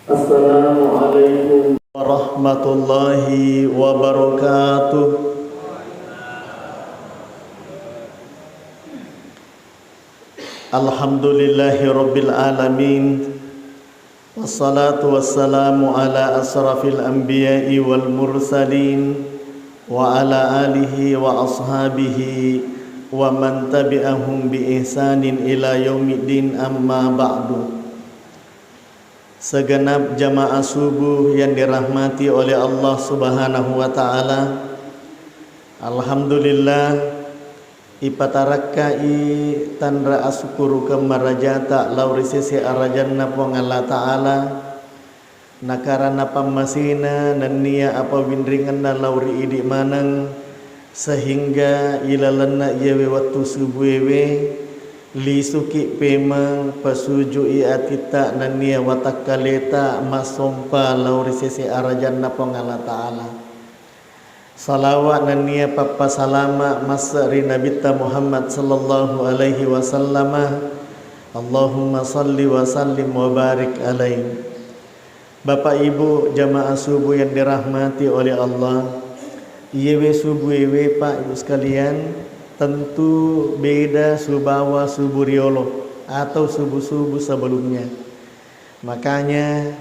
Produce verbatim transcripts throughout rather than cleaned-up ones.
Assalamualaikum warahmatullahi wabarakatuh. Alhamdulillahi rabbil alamin. Wassalatu wassalamu ala asrafil anbiya'i wal mursalin wa ala alihi wa ashabihi wa man tabi'ahum bi ihsanin ila yaumiddin, amma ba'du. Segenap jamaah subuh yang dirahmati oleh Allah Subhanahu wa Ta'ala, alhamdulillah, ipatarakkai tanra asukkurukeng marajata lao ri sese arajanna Puang Allah Ta'ala, nakarana pammasena nennia apawinringenna lao ri idi maneng, sehingga ilalenna iyawe wettu subuewe, lisuki pemeng, pasuju'i atitta nennia watakkaleta massompa lao ri sese arajanna Puang Allah Ta'ala. Salawa nennia pappasalama masse ri Nabitta Muhammad sallallahu alaihi wasallama. Allahumma salli wa sallim wa barik alaih. Bapak Ibu jamaah subuh yang dirahmati oleh Allah, iyewe subuh ewe, Pak, Ibu sekalian, tentu beda subawa subuh riolo atau subuh-subuh sebelumnya. Makanya,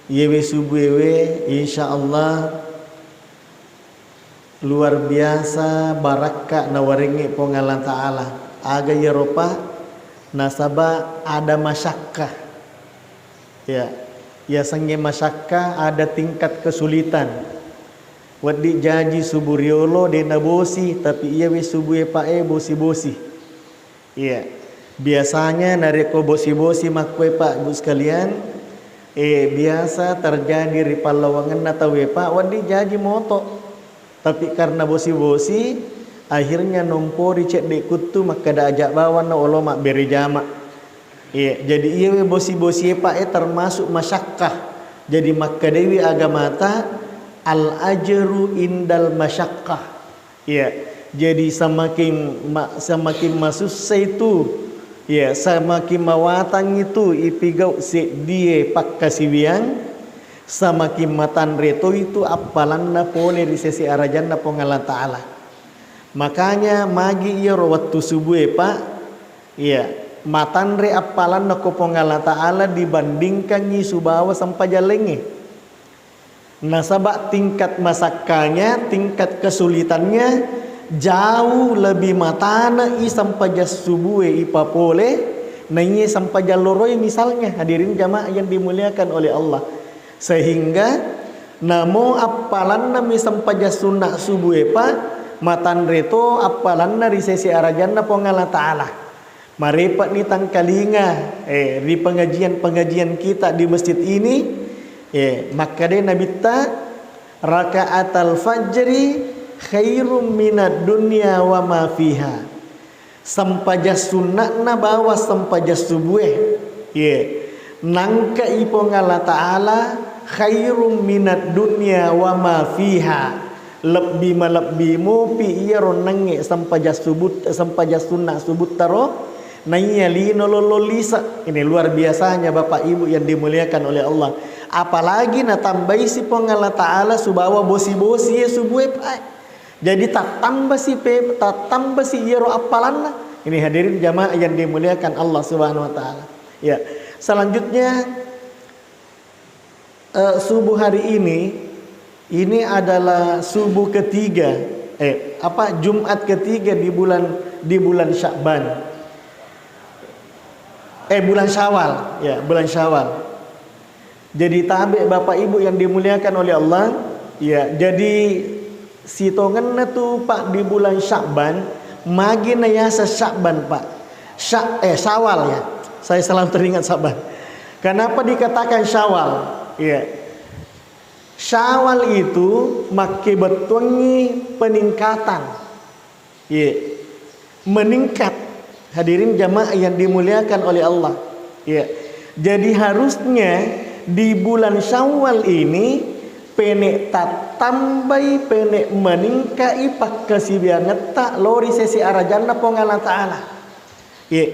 iyewe subuh ewe, insya Allah, luar biasa barakka nawarengnge Puang Allah Ta'ala. Aga iyaro, Pak? Nasaba ada masyakka. Ya, yasengnge masyakka ada tingkat kesulitan. Wedding jaji subuh riolo de nabosi, tapi iyawe subuh e, Pak, e, bosi-bosi. Iya. Biasanya narekko bosi-bosi makkue, Pak, Ibu sekalian, eh, biasa terjadi ri pallawangenna tauwe, Pak, wedding jaji moto. Tapi karena bosi-bosi, akhirnya nompori cedde kuttu makkeda aja bawanna olo mabbere jama. Iya, jadi iyawe bosi-bosi e, Pak, e, termasuk masyakkah. Jadi makkedaiwi agamata, al ajru indal masyakkah. Iya, jadi semakin ma-, semakin masussa itu, iya, semakin mawatang itu ipigau seddie pakkasiwiang, semakin matanre to itu appalanna pole ri sese arajanna Puang Allah Ta'ala. Makanya magi iyaro wettu subue, Pak, iya, matanre appalanna ko Puang Allah Ta'ala dibandingkangngi subawa sempajang laingnge. Nasaba tingkat masakkanya, tingkat kesulitannya jauh lebih matana i sempajang subue ipapole naiye sempajang loroi, misalnya, hadirin jamaah yang dimuliakan oleh Allah. Sehingga namo appalanna mi sempajang sunna subue, Pak, matanre to appalanna ri sese arajanna Puang Allah Ta'ala. Marepe'ni tangkalinga, eh, ri pengajian-pengajian kita di masjid ini, eh, makkeda Nabitta, "Raka'atal fajri khairum minad dunya wa ma fiha." Sempajang sunna'na bawang sempajang subue, ye, nangka i Puang Allah Ta'ala khairum minad dunya wa ma fiha. Lebbi malebbi mopi iyaro nengnge sempajang subut-, sempajang sunna subuttaro, naiya lino lollo lise. Ini luar biasanya, Bapak Ibu yang dimuliakan oleh Allah. Apalagi natambaisi Puang Allah Ta'ala subawa bosi-bosi ye subue, Pak. Jadi tattambasi pe-, tattambasi iyaro appalanna. Ini hadirin jamaah yang dimuliakan Allah Subhanahu wa Ta'ala. Ya, selanjutnya, Eh, subuh hari ini, ini adalah subuh ketiga, eh, apa, Jumat ketiga di bulan, di bulan Sya'ban. Eh, bulan Syawal, ya, bulan Syawal. Jadi tabe Bapak Ibu yang dimuliakan oleh Allah, ya, jadi sitongenna tu, Pak, di bulan Sya'ban, magi nayaseng Sya'ban, Pak. Sya-, eh, Syawal, ya. Saya selalu teringat Sya'ban. Kenapa dikatakan Syawal? Iya. Syawal itu makkebettuangngi peningkatan. Iya. Meningkat. Hadirin jamaah yang dimuliakan oleh Allah. Iya. Jadi harusnya di bulan Syawal ini pene tattambai, pene meningkai pakkasiwiangetta lao ri sese arajanna Puang Allah Ta'ala. Ye,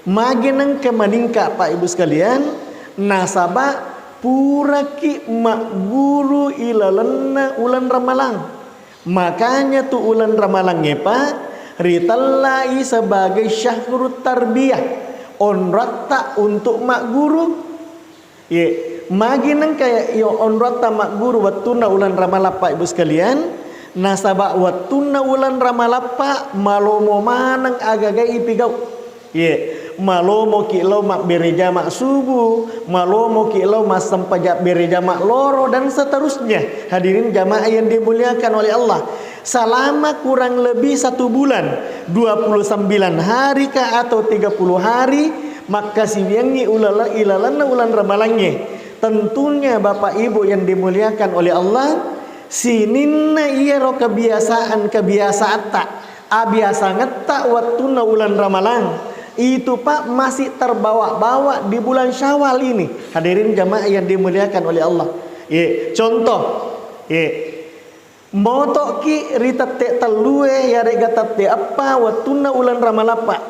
magi nengka meningkat, Pak Ibu sekalian, nasaba Puraki magguru ilalenna uleng Ramalang. Makanya tu uleng Ramalangnge, Pak, ritellai sebagai syahrut tarbiyah, onrotta untuk magguru. Ye, magi nengka yo onrotta magguru wettunna uleng Ramalang, Pak, Ibu sekalian, nasaba wettunna uleng Ramalang, Pak, malomo maneng agaga ipigau. Ye, malomoki lao mabbere jama subuh, malomoki lao massempajang bere jama loro, dan seterusnya. Hadirin jamaah yang dimuliakan oleh Allah. Selama kurang lebih satu bulan, dua puluh sembilan hari kah atau tiga puluh hari, makkasiwiangngi ulala-, ilalanna uleng Ramalangnge. Tentunya Bapak Ibu yang dimuliakan oleh Allah, sininna iyaro kebiasaan-kebiasaatta, abiasangetta wettunna uleng Ramalang, itu, Pak, masih terbawa-bawa di bulan Syawal ini. Hadirin jamaah yang dimuliakan oleh Allah. Ye, contoh, ye, motoki ri tette tellue yarega tette eppa wettunna uleng Ramalang, Pak.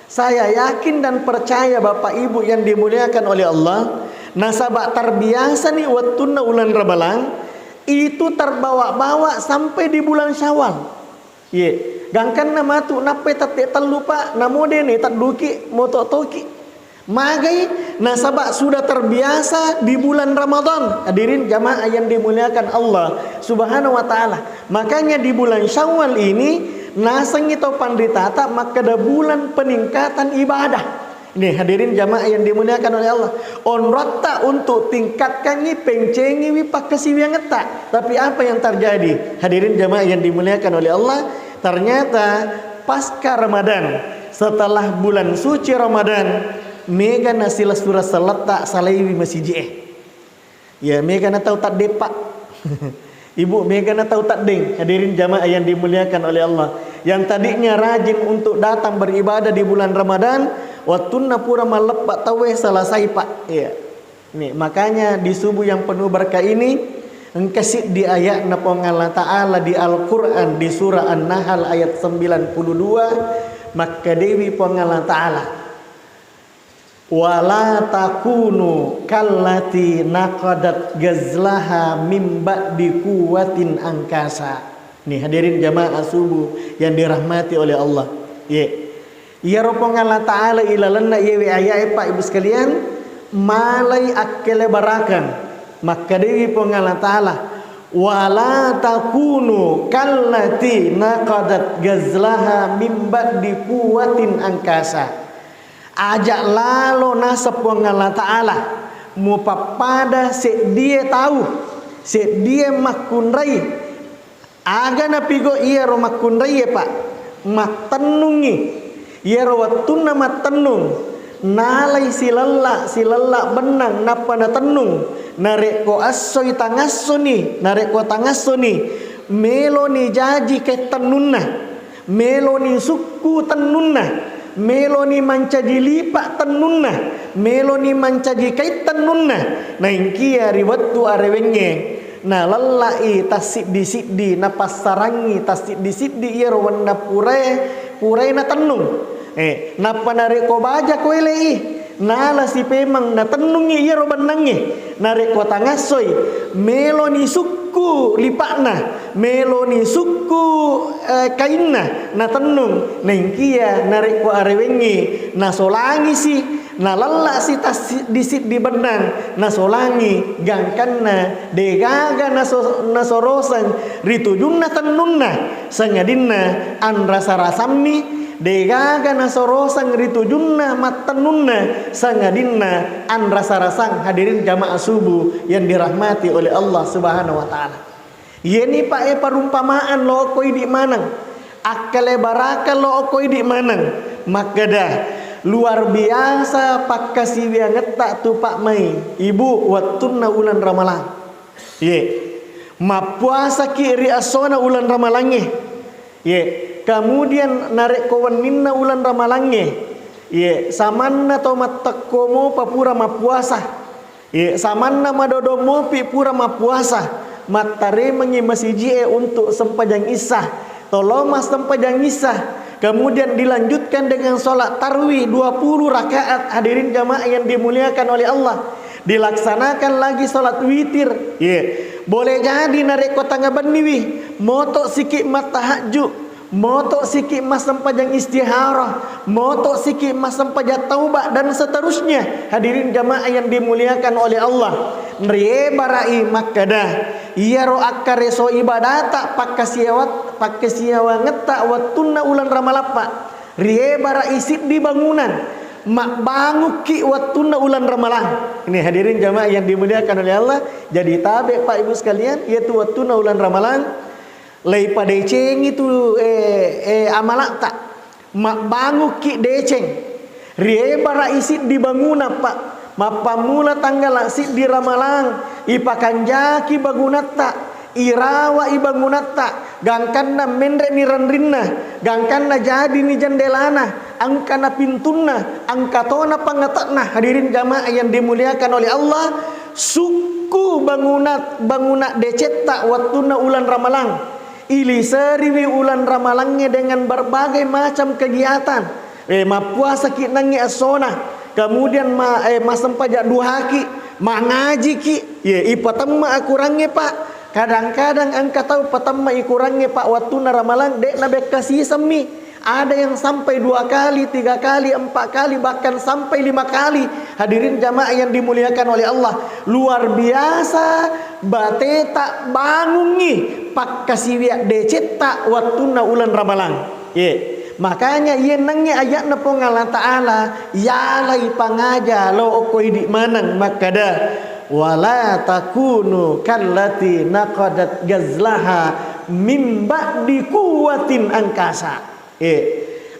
Saya yakin dan percaya, Bapak Ibu yang dimuliakan oleh Allah, nasaba terbiasani wettunna uleng Ramalang, itu terbawa-bawa sampai di bulan Syawal. Ye, gangkanna matu nappai tette tellu, Pak, namo de' naitedduki, moto toki. Magai, nasaba sudah terbiasa di bulan Ramadan. Hadirin jamaah yang dimuliakan Allah Subhanahu wa Ta'ala. Makanya di bulan Syawal ini, nasengngi tau panritata makkeda bulan peningkatan ibadah. Nih, hadirin jamaah yang dimuliakan oleh Allah. Onrotta untuk tingkatkangngi, pencengiwi pakkasiwiangetta. Tapi apa yang terjadi? Hadirin jamaah yang dimuliakan oleh Allah, ternyata pasca Ramadan, setelah bulan suci Ramadan, mega nasilessureng selletta salaiwi masiji'e. Ya, mega na tau taddeppa. Ibu, mega na tau taddeng. Hadirin jamaah yang dimuliakan oleh Allah. Yang tadinya rajin untuk datang beribadah di bulan Ramadan, wettunna pura malleppa tauwe selesai, Pak. Iya. Nih, makanya di subuh yang penuh berkah ini, engka siddi ayatna Puang Allah Ta'ala di Al-Quran, di surah An-Nahl ayat sembilan puluh dua, makkedewi Puang Allah Ta'ala, "Wala takunu kallati naqadat gazlaha mim ba'di quwwatin angkasa." Nih, hadirin jamaah subuh yang dirahmati oleh Allah. Ye. Iyaro Puang Allah Ta'ala ilalenna iyewe aya'e, Pak, Ibu sekalian, malai akkelebarakeng. Makkedewi Puang Allah Ta'ala, "Wala takunu kallati naqadat gazlaha mim ba'di quwwatin angkasa." Aja lalo naseng Puang Allah Ta'ala mupappada seddie tau, seddie makkunrai. Aga napigo iyaro makkunraie, Pak? Mattennungngi. Iyaro wettunna mattennung, nalai silella, silella bennang nappa natennung. Narekko essoi tangassoni, narekko tangassoni, meloni jaji kattennunna. Meloni sukku tennunna, meloni mancaji lipa tennunna, meloni mancaji kai tennunna, naengkia ri wettu arewengnge nalella'i tassiddi-siddi, napassarangngi tassiddi-siddi iyaro wenna purae, purae natennung. Eh, nappa narekko baja ko ele'i, nala sipemeng natennungngi iyaro bennangnge. Narekko tangassoi, meloni sukku lipa'na, meloni sukku, eh, kainna natennung. Naengkia narekko arewengngi, nasolangisi, nalellasi tassiddi-siddi bennang, nasolangi gangkanna degaga naso-, nasoroseng ri tujunna tennunna, sangadinna anrasa-rasammi, degaga nasoroseng ri tujunna mattennunna, sangadinna anrasa-rasang. Hadirin jamaah subuh yang dirahmati oleh Allah Subhanahu wa Ta'ala. Iyeni, Pak, e, perumpamaan lo okko idi maneng. Akkalebarakeng lo okko idi maneng. Makkeda, luar biasa pakkasiwiangetta tu, Pak, mai, Ibu, wettunna uleng Ramalang. Ye. Mappuasaki ri essona uleng Ramalangnge. Ye. Kemudian narekko wenninna uleng Ramalangnge, ye, samanna to mattekko mopa pura mappuasa. Ye, samanna madodong mopi pura mappuasa, mattaremengngi masiji'e untuk sempajang Isya. Tolo massempajang Isya, kemudian dilanjutkan dengan sholat tarwih dua puluh rakaat. Hadirin jamaah yang dimuliakan oleh Allah. Dilaksanakan lagi salat witir. Ye. Boleh jadi narekko tengnga benniwi, moto siki mattahajju, moto siki massempajang istihara, moto siki massempajang tauba, dan seterusnya. Hadirin jamaah yang dimuliakan oleh Allah. Riebarai makkada, iyaro akkareso ibadata pakkasiawat-, pakkasiawangetta wettunna uleng ramalappa. Riebarai siddi bangunan, mabbangukki wettunna uleng ramalang. Ini hadirin jamaah yang dimuliakan oleh Allah, jadi tabe, Pak, Ibu sekalian, yaitu wettunna uleng ramalang, leipadecengi tu, eh, eh, amalakta, mabbangukki deceng, riebarai siddi bangunan, Pak, mappammula tanggala siddi ramalang, ipakanjaki bangunatta, irawai bangunatta, gangkanna menre'ni ranrinna, gangkanna jadini jendelana, engkana pintunna, engka tona pangate'na. Hadirin jamaah yang dimuliakan oleh Allah, sukku banguna, banguna decetta wettunna uleng ramalang. Iliseriwi uleng ramalangnge dengan berbagai macam kegiatan. Eh, mappuasaki nangnge essona, kemudian ma-, eh, massempajang duhaki, mangajiki, ye, ipatemma akurangnge, Pak. Kadang-kadang engka tau patemma ikurangnge, Pak, wettunna ramalang, de'na bekka sisemmi. Ada yang sampai dua kali, tiga kali, empat kali, bahkan sampai lima kali. Hadirin jamaah yang dimuliakan oleh Allah, luar biasa bateta bangungngi pakkasiwia decetta wettunna uleng ramalang. Ye. Makanya iye nangnge ayatna Puang Allah Ta'ala, yalai pangaja lo okko idi maneng makkada, "Wala takunu kallati naqadat gazlaha min ba'di quwwatin angkasa." Eh,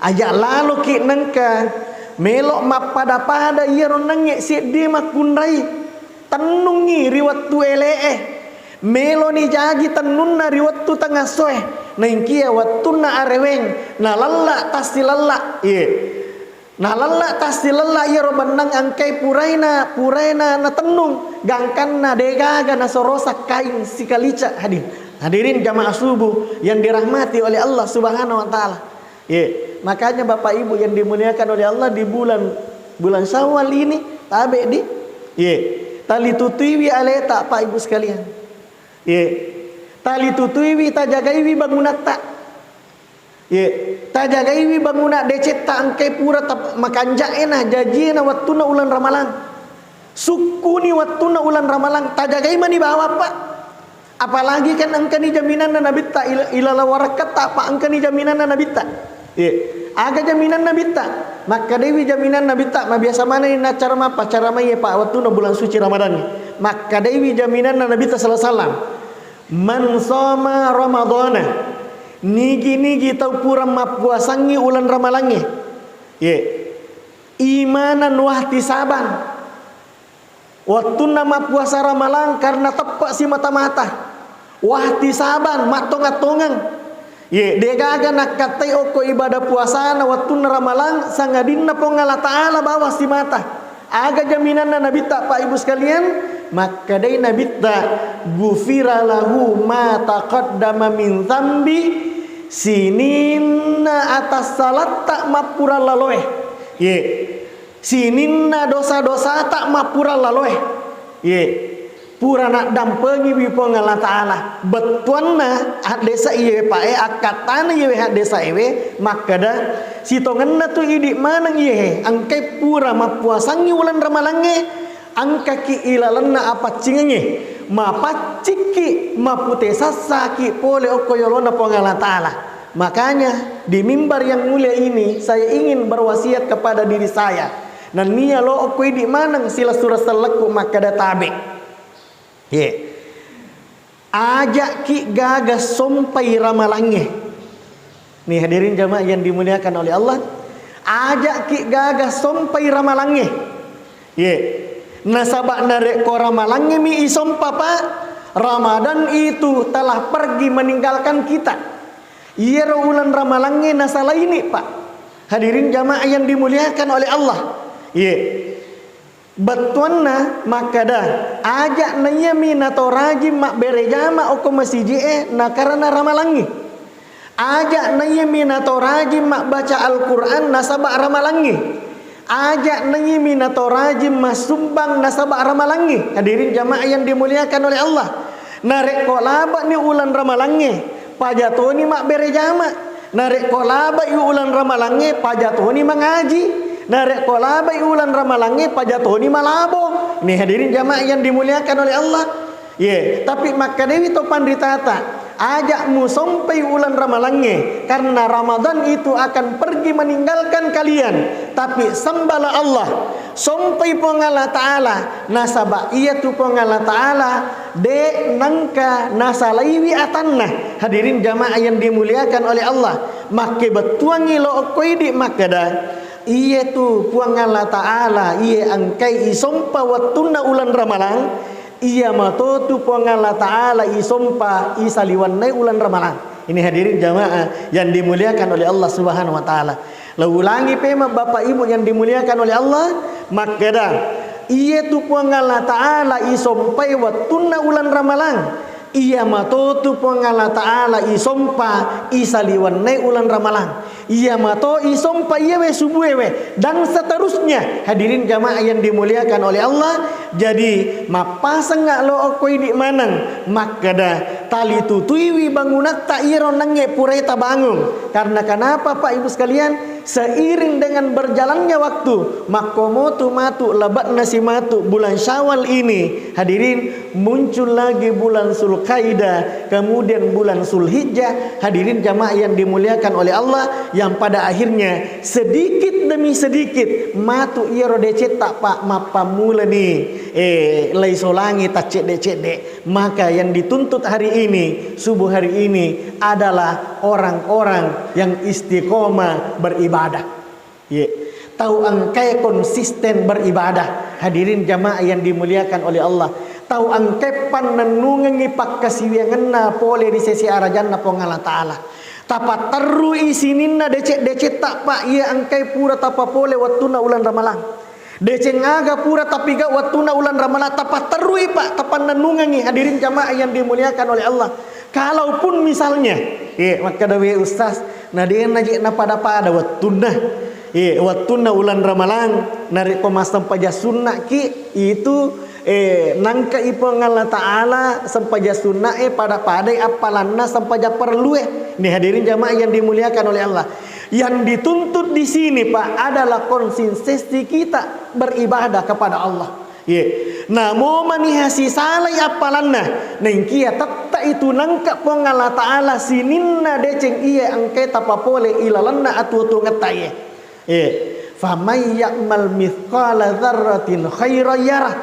aja laloki nengka melo mappada-pada iyaro nangnge seddi makkunrai. Tennungngi ri wettu ele'e. Meloni jaji tennunna ri wettu tengngassoe. Naengkia wettunna areweng, nalella tassilella. Iye. Nalella tassilella iyaro bennang engkai puraina, puraina natennung. Gangkanna degaga nasorosa kaing sikalica. Hadin-, hadirin jamaah subuh yang dirahmati oleh Allah Subhanahu wa Ta'ala. Ye, makanya Bapak Ibu yang dimuliakan oleh Allah, di bulan, bulan Syawal ini, tabe di, ye, talitutuiwi aleta, Pak Ibu sekalian. Ye, talitutuiwi, tajagaiwi bangunatta. Ye, tajagaiwi banguna decetta engkai pura tap-, makanja'ena, jajiena, wettunna uleng ramalang. Sukkuni wettunna uleng ramalang, tajagai mani bawang, Pak. Apalagi kan engkani jaminanna Nabitta, il-, ilala warakkatta, Pak, engkani jaminanna Nabitta. Ye. Aga jaminan Nabitta? Makkedaiwi jaminan Nabitta, mabiasa manenni naccarama, paccaramai, Pak, wettunna bulan suci Ramadan. Makkedaiwi jaminanna Nabitta sallallahu alaihi wasallam, "Man shoma Ramadana," nigi-nigi tau pura mappuasangngi uleng ramalangnge. Ye. Imanan wahtisaban. Wettunna mappuasa ramalang karena teppe simata-mata. Wahtisaban, mattongang-tongang. Ye, degaga nakkattai okko ibadah puasana wettunna ramalang, sangadinna Puang Allah Ta'ala bawang simata. Aga jaminanna Nabitta, Pak Ibu sekalian? Makkedai Nabitta, "Gufira lahu ma taqaddama min zambi," sininna atassalatta mappura laloe. Ye. Sininna dosa-dosata mappura laloe. Ye. Pura naddampengiwi Puang Allah Ta'ala. Bettuanna haddesa iyewe, Pak, e, akkattana iyewe haddesa ewe, makkeda, sitongenna tu idi maneng iyehe, engkai pura mappuasangngi uleng ramalangnge, engkaki ilalenna apaccingengnge, mapaccikki, mapute sassaki pole okko yolona Puang Allah Ta'ala. Makanya, di mimbar yang mulia ini, saya ingin berwasiat kepada diri saya. Nennia lo okko idi maneng silessureng sellekku makkeda tabe. Ye. Aja'ki gaga sompai ramalangnge. Nih, hadirin jamaah yang dimuliakan oleh Allah. Aja'ki gaga sompai ramalangnge. Ye. Nasaba narekko ramalangnge mi isompa, Pak, Ramadan itu telah pergi meninggalkan kita. Iyaro uleng ramalangnge nasalaini, Pak. Hadirin jamaah yang dimuliakan oleh Allah. Ye. Bettuanna makkeda, aja' naiyami nato rajing mabbere jama okko masiji'e nakarena ramalangngi. Aja' naiyami nato rajing mabbaca Al-Quran nasaba' ramalangngi. Aja' nengimi nato rajin massumbang nasaba' ramalangnge. Hadirin jamaah yang dimuliakan oleh Allah. Narekko laba'ni uleng ramalangnge, paja toni mabbere jama'. Narekko laba'i uleng ramalangnge, paja toni mangaji. Narekko laba'i uleng ramalangnge, paja toni malabo. Ini hadirin jamaah yang dimuliakan oleh Allah. Ye, tapi makkedawi to panritata, aja' musompai uleng ramalangnge, karena Ramadan itu akan pergi meninggalkan kalian. Tapi sembahlah Allah, sompai Puang Allah Ta'ala, nasaba' iyatu Puang Allah Ta'ala de' nengka nasalaiwi atanna. Hadirin jamaah yang dimuliakan oleh Allah, makkebettuangngi lo okko idi' makkeda, iyatu Puang Allah Ta'ala iye engkai isompa wettunna uleng ramalang, iya matotu Puang Allah Ta'ala isompa isaliwennai uleng ramalang. Ini hadirin jamaah yang dimuliakan oleh Allah Subhanahu wa Ta'ala. Laulangi pemeng Bapak Ibu yang dimuliakan oleh Allah, makkeda, iyatu Puang Allah Ta'ala isompai wettunna uleng ramalang, iya matotu Puang Allah Ta'ala isompa isaliwennai uleng ramalang. Iya mato isompa iyawe subuewe, dan seterusnya. Hadirin jamaah yang dimuliakan oleh Allah, jadi mappasengnga' lo okko idi' maneng makkeda, talitutuiwi bangunatta iyaro nangnge purai tabangung. Karena kenapa, Pak Ibu sekalian? Seiring dengan berjalannya waktu, makkomotu matu labe'na simatu bulan Syawal ini, hadirin, muncul lagi bulan Zulkaidah, kemudian bulan Zulhijjah, hadirin jamaah yang dimuliakan oleh Allah, yang pada akhirnya sedikit demi sedikit matu iyaro decetta, Pak, mappammulani, eh, laisolangi taccedde-cedde. Maka yang dituntut hari ini, subuh hari ini adalah orang-orang yang istiqomah beribadah. Ye. Tau engkae konsisten beribadah. Hadirin jamaah yang dimuliakan oleh Allah. Tau engkae pannennungengngi pakkasiwiangenna pole ri sese arajanna Puang Allah Ta'ala. Tapatterrui sininna decek-decetta, Pak, iya engkae pura tapapole wettunna uleng Ramalang. Deceng aga pura tapigau wettunna uleng Ramalang, tapatterrui, Pak, tapannennungengngi, hadirin jamaah yang dimuliakan oleh Allah. Kalaupun misalnya, eh, makkeda we Ustaz, na dena je napada-pada wettunna. Eh, wettunna uleng Ramalang, narekko massempajang sunnaki, itu, eh, nangka i Puang Allah Ta'ala sempajang sunna e pada-padai appalanna sempajang perlu e. Ini hadirin jamaah yang dimuliakan oleh Allah. Yang dituntut di sini, Pak, adalah konsistensi kita beribadah kepada Allah. Ye. Namo maniha sisalai appalanna, naengkia tetta itu nangka Puang Allah Ta'ala sininna deceng iya engkae tapapole ilalenna atuo-tuongetta iye. Ye. Faman ya'mal mithqala dzarratin khairan yarah.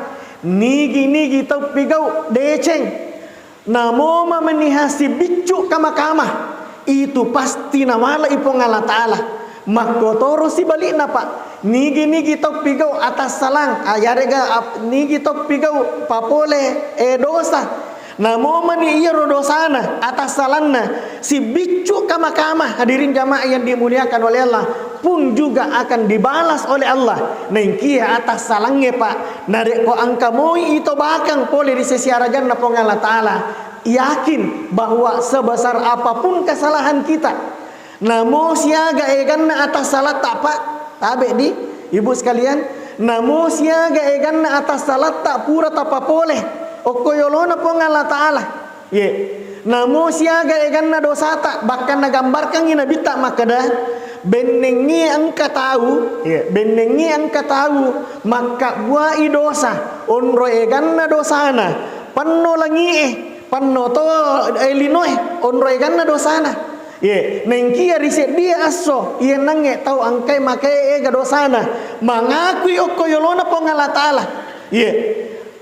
Nigi-nigi tau pigau deceng. Namo mameniha sibiccu kama-kama, itu pasti nawalai Puang Allah Ta'ala. Makkotoro sibalikna, Pak. Nigi-nigi tau pigau atassalang, ah, yarega ap-, nigi tau pigau papole, eh, dosa. Namo mani iyaro dosana, atassalanna, sibiccu kama-kama, hadirin jamaah yang dimuliakan oleh Allah, pun juga akan dibalas oleh Allah. Naengkia atassalangnge, Pak. Narekko engka moi itobakang pole ri sesi arajanna Puang Allah Ta'ala, yakin bahwa sebesar apapun kesalahan kita, namo siaga eganna atassalatta, Pak, tabe di, Ibu sekalian, namo siaga eganna atassalatta pura tapapole okko yolona Puang Allah Ta'ala. Ye. Namo siaga eganna dosata, bahkan nagambarkangngi Nabitta makkeda, bennengngi engka tau, ye, bennengngi engka tau makkabbuai dosa, onro eganna dosana, penno langi'e, penno to, eh, linoe, onro eganna dosana. Ye, naengkia ri seddie esso, iye nangnge tau engkae makae ega dosana, mangakui okko yolona Puang Allah Ta'ala. Ye.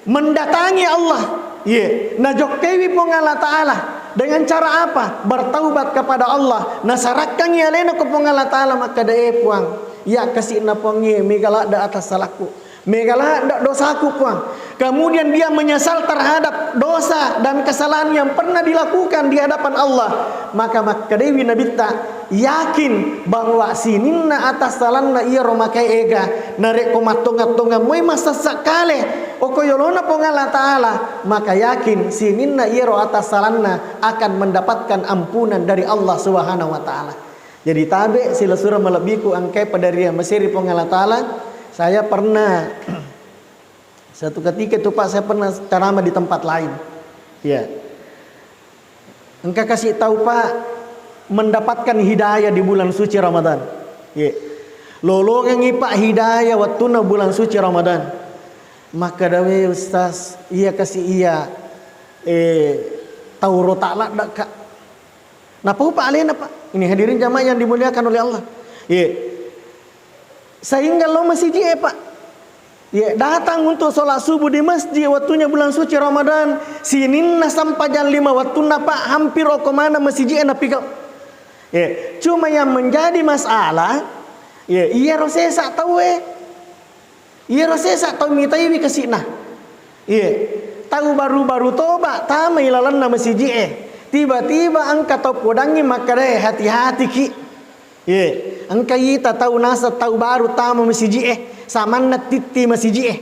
Mendatangi Allah, ye, najokkaiwi Puang Allah Ta'ala. Dengan cara apa? Bertaubat kepada Allah. Nasarakkangngi alena ko Puang Allah Ta'ala, makkeda, "Eh, Puang, iya kasi'na Puangnge, mega ladde atassalakku. Mega ladde dosaku, Puang." Kemudian dia menyesal terhadap dosa dan kesalahan yang pernah dilakukan di hadapan Allah. Maka makkedaiwi Nabitta, yakin bahwa sininna atassalanna iyaro makae ega, narekko mattonga-tonga moi massessa kale okko yolona Puang Allah Ta'ala, maka yakin sininna iyaro atassalanna akan mendapatkan ampunan dari Allah Subhanahu wa Ta'ala. Jadi tabe silessureng malebbiku engkae pada ria maseri Puang Allah Ta'ala, Saya pernah satu ketika itu, Pak, saya pernah ceramah di tempat lain. Ya. Engka kasih tahu, Pak, mendapatkan hidayah di bulan suci Ramadan. Ya. Lolongengi, Pak, hidayah wattuna bulan suci Ramadan. Maka dawe, Ustaz, iya kasih iya, eh, tau rota ladda, Kak. Napau, Pak, alena, Pak. Ini hadirin jamaah yang dimuliakan oleh Allah. Iya. Sehingga lo masiji e, Pak. Iya, datang untuk sholat subuh di masjid waktunya bulan suci Ramadan. Sininna sampajang lima wattunna, Pak, hampir okko mana masiji e napigau. Iya. Cuma yang menjadi masalah, iya, iya ro sesa tau e. Iyaro sesa tau mitaiwi kasi'na. Iye, tau baru-baru toba tama ilalenna masiji'e. Tiba-tiba engka tau podangngi makkedae, "Hati-hatiki." Iye, engka ita tau naseng tau baru tama masiji'e, samanna titti masiji'e.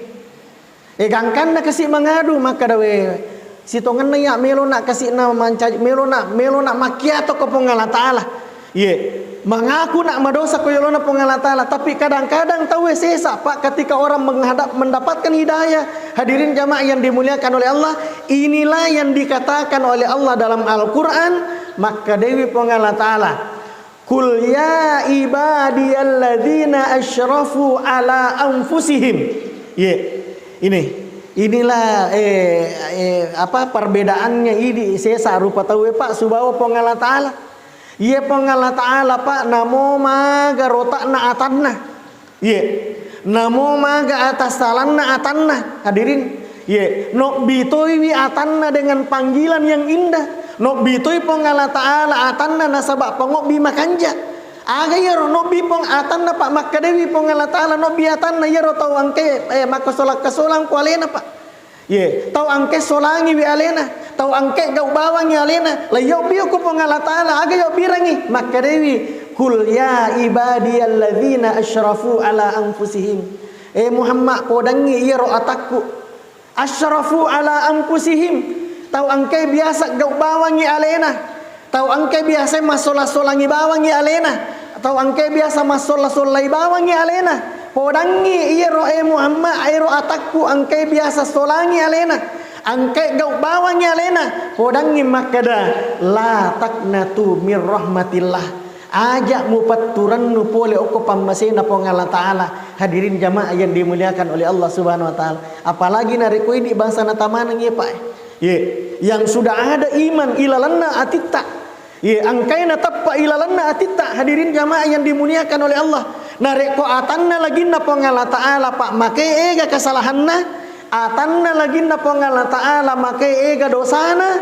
E, gangkanna kasi mangadu, makkeda, "We, sitongenna iya melona kasi'na mancaji, melona, melona makkiato ko Puang Allah Ta'ala." Iye, mangaku nak madosa ko yolona Puang Allah Ta'ala, tapi kadang-kadang tauwe sesa, Pak, ketika orang menghadap, mendapatkan hidayah. Hadirin jamaah yang dimuliakan oleh Allah, inilah yang dikatakan oleh Allah dalam Al-Quran, makkedaewi Puang Allah Ta'ala, "Qul ya ibadiyalladzina asyrafu ala anfusihim." Iye, ini, inilah, eh, eh, apa, perbedaannya idi sesa rupa tauwe, Pak, sibawa Puang Allah Ta'ala. Iye Puang Allah Ta'ala, Pak, namo maga rotakna atanna. Iye. Namo maga atassalanna atanna, hadirin. Iye. Nobbi toiwi atanna dengan panggilan yang indah. Nobbi toi Puang Allah Ta'ala atanna nasaba pangobbi makanja. Aga iyaro nobbi Puang atanna, Pak, makkedawi Puang Allah Ta'ala nobbi atanna iyaro tau engke, eh, makkasolang-kasolang ku alena, Pak. Ye, tau engke solangiwi alena, tau engke gau bawangi alena, laiyobbi ko Puang Allah Ta'ala, aga yobbirangi? Makkedawi, "Qul ya ibadiyalladzina asyrafu ala anfusihim." Eh Muhammad, podangngi iyaro atakku. Asyrafu ala anfusihim. Tau engke biasa gau bawangi alena. Tau engke biasa massola-solangi bawangi alena, tau engke biasa massolla-sollai bawangi alena, podangngi iyaro, eh Muhammad, ero atakku engke biasa solangi alena, engke gau bawangi alena, podangngi makkeda, "La taqnatu mir rahmatillah." Aja mupetturennu pole okko pammasena Puang Allah Ta'ala. Hadirin jamaah yang dimuliakan oleh Allah Subhanahu wa Ta'ala. Apalagi narekko idi bangsa natamaneng, ye, Pak. Ye, yang sudah ada iman ilalenna atitta. Ye, engkae nateppa ilalenna atitta, hadirin jamaah yang dimuliakan oleh Allah. Narekko atanna laginna Puang Allah Ta'ala, Pak, make ega kesalahanna, atanna laginna Puang Allah Ta'ala, make ega dosana,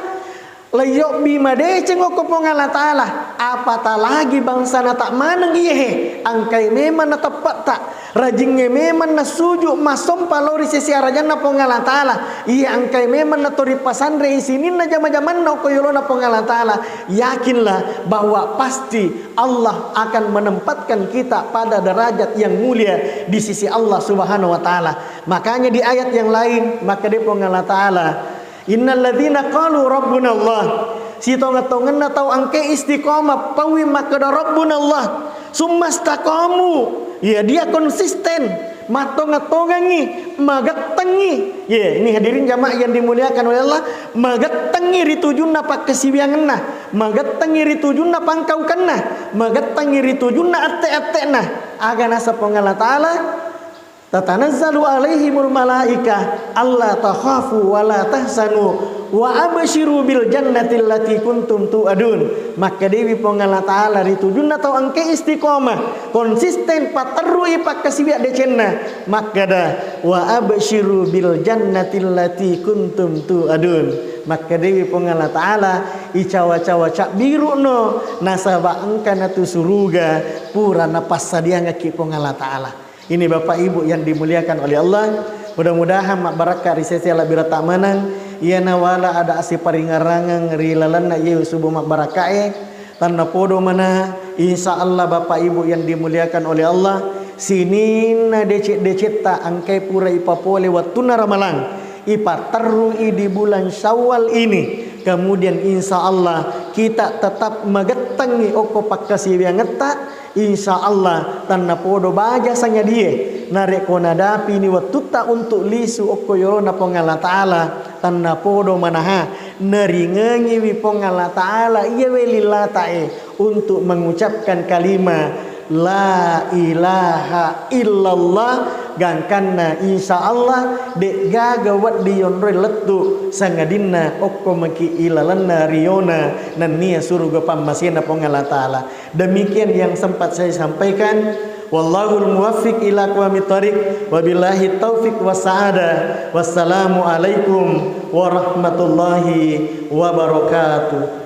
laiyobbi madeceng okko Puang Allah Ta'ala, apata lagi bangsa nata maneng iyehe, engkae memang nateppatta. Rajingnge memang nassuju massompa lao ri sesi arajanna Puang Allah Ta'ala. Iya engkae memang natoripasanrei sininna jama-jamanna okko yolona Puang Allah Ta'ala. Yakinlah bahwa pasti Allah akan menempatkan kita pada derajat yang mulia di sisi Allah Subhanahu wa Ta'ala. Makanya di ayat yang lain, makkeda Puang Allah Ta'ala, "Innalladzina qalu rabbunallah." Sitonga-tongenna tau engke istiqomah, pauwi makkeda, "Rabbunallah." Summastaqamu. Ya, dia konsisten. Mattonga-tongangi, magettengi. Ya, ini hadirin jamaah yang dimuliakan oleh Allah. Magettengi ri tujunna pakkasiwiangenna. Magettengi ri tujunna pangkaukenna. Magettengi ri tujunna atte-atte'na. Aga naseng Puang Allah Ta'ala? "Tatanazzalu alaihimul malaikah alla takhafu wa la tahzanu wa absyiru bil jannati allati kuntum tu'adun." Makkedewi Puang Allah Ta'ala ri tujunna tau engke istiqomah, konsisten patterrui pakkasiwiang decenna, makkeda, "Wa absyiru bil jannati allati kuntum tu'adun." Makkedewi Puang Allah Ta'ala, "Icawa-cawa cabbiru'no, nasaba engka natu suruga pura napassadiangekki Puang Allah Ta'ala." Ini Bapak Ibu yang dimuliakan oleh Allah, mudah-mudahan mabbarakka ri sese labbirata maneng, iyana wala ada asiparingarangeng ri lalenna iye subu mabbarakkae, tannapodo mana, insya Allah Bapak Ibu yang dimuliakan oleh Allah, sininna decet-decetta engkai pura ipapole wattunna Ramalang, ipatterrui di bulan Syawal ini, kemudian insya Allah kita tetap magettengi okko pakkasiwiangetta, insya Allah tannapodo baja sanyadie. Narekko nadapini wettutta untuk lisu okko yolona Puang Allah Ta'ala, tennapodo manaha, naringengiwi Puang Allah Ta'ala iyawe lilatae untuk mengucapkan kalimat la ilaha illallah, gangkanna insya Allah de'gaga wedding yonroi lettu, sangadinna okko maki ilalenna riona nennia suruga pammasena Puang Allah Ta'ala. Demikian yang sempat saya sampaikan. Wallahul muwaffiq ila aqwamit thariq. Wabillahi taufiq was sa'adah. Wassalamualaikum warahmatullahi wabarakatuh.